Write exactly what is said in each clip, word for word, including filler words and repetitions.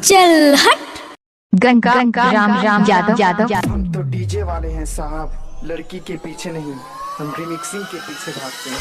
चल हट। गंगा राम राम यादव यादव। हम तो डीजे वाले हैं साहब, लड़की के पीछे नहीं, हम रिमिक्सिंग के पीछे भागते हैं।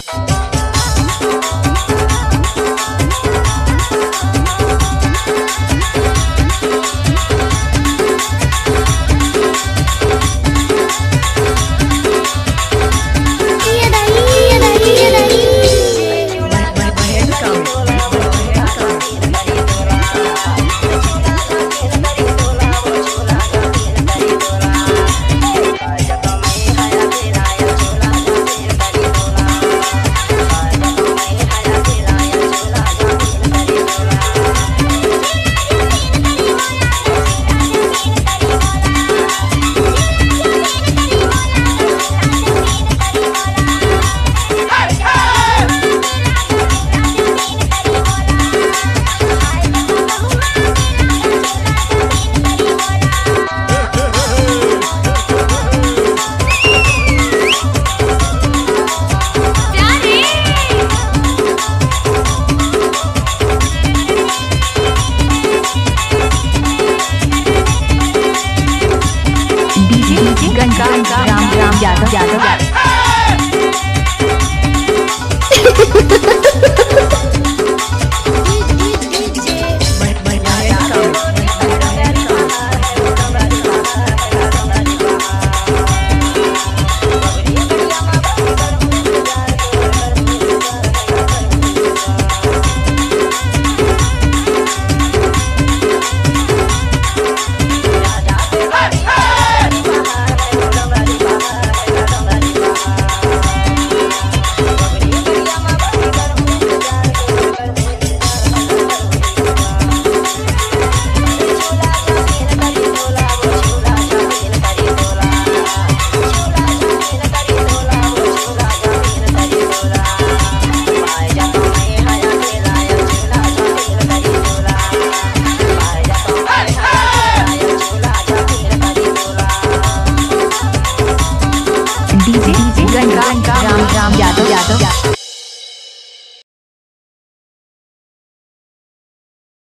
डीजे गंगा राम राम यादव यादव। डीजे गंगा राम राम यादव यादव।